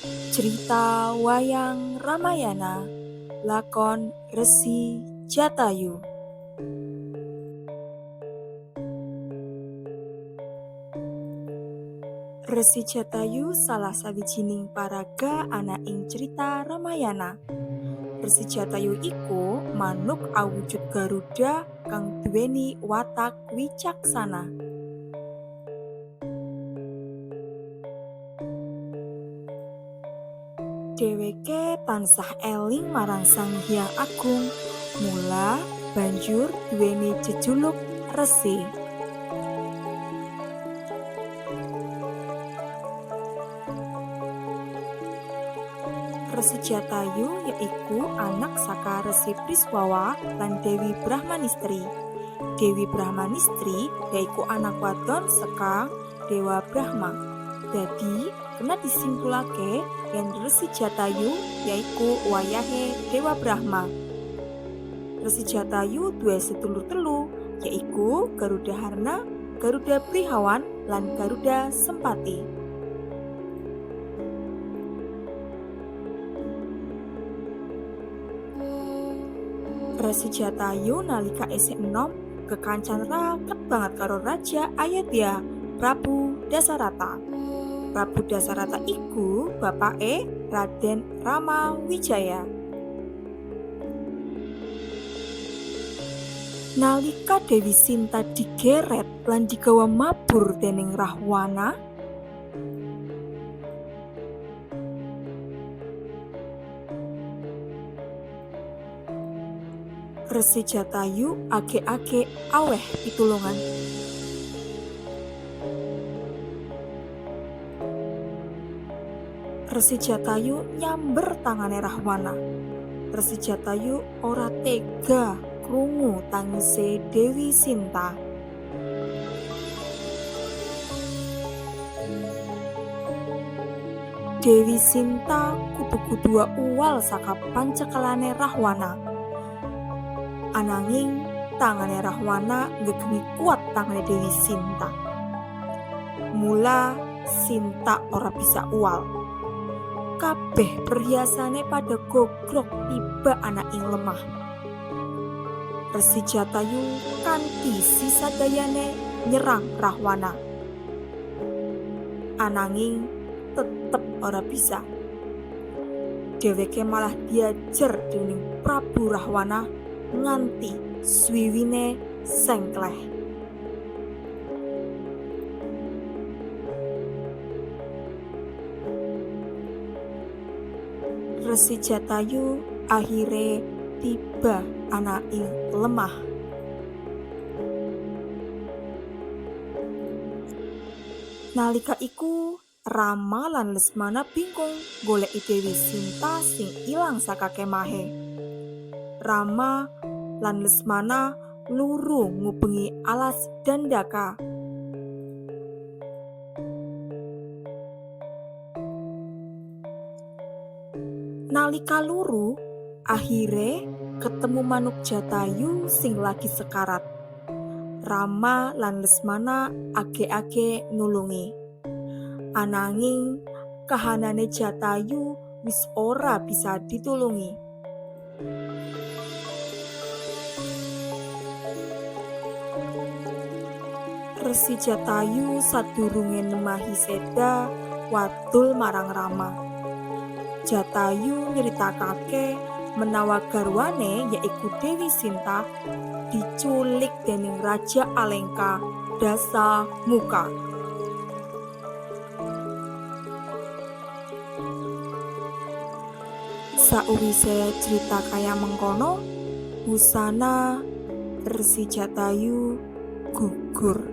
Cerita Wayang Ramayana, Lakon Resi Jatayu. Resi Jatayu salah sawijining paraga ana ing cerita Ramayana. Resi Jatayu iku manuk awujud Garuda kang duweni watak wicaksana. Dheweke tansah eling marang Sang Hyang Agung, mula banjur duweni jejuluk Resi. Resi Jatayu yaiku anak saka Resi Priswawa lan Dewi Brahmanistri. Dewi Brahmanistri yaiku anak wadon saka Dewa Brahma. Dadi kena disimpulake yen Resi Jatayu yaiku wayahe Dewa Brahma. Resi Jatayu duwe sedulur telu, yaiku Garuda Harna, Garuda Prihawan, lan Garuda Sempati. Resi Jatayu nalika isih enom kekancan raket banget karo Raja Ayodhya, Prabu Dasarata. Prabu Dasarata iku bapake Raden Rama Wijaya. Nalika Dewi Sinta digeret lan digawa mabur dening Rahwana, Resi Jatayu age-age aweh pitulungan. Resi Jatayu nyamber tangane Rahwana. Resi Jatayu ora tega krungu tangise Dewi Sinta. Dewi Sinta kudu-kudu uwal saka pancekelane Rahwana. Ananging tangane Rahwana ngegengi kuat tangane Dewi Sinta. Mula Sinta ora bisa uwal. Kabeh perhiasane pada gogrok tiba ana ing lemah. Resi Jatayu kanthi sisa dayane nyerang Rahwana. Ananging tetep ora bisa. Dheweke malah diajar dening Prabu Rahwana nganti swiwine sengkleh. Resi Jatayu akhire tiba ana ing lemah. Nalika iku Rama lan Lesmana bingung goleki Dewi Sinta sing ilang saka kemahe. Rama lan Lesmana luru ngubengi alas Dandaka. Nalika luru, akhire ketemu manuk Jatayu sing lagi sekarat. Rama lan Lesmana age-age nulungi. Ananging kahanane Jatayu wis ora bisa ditulungi. Resi Jatayu sadurunge nemahi seda wadul marang Rama. Jatayu nyeritakake menawa garwane yaiku Dewi Sinta diculik dening Raja Alengka Dasamuka. Sauwise cerita kaya mengkono, busana Resi Jatayu gugur.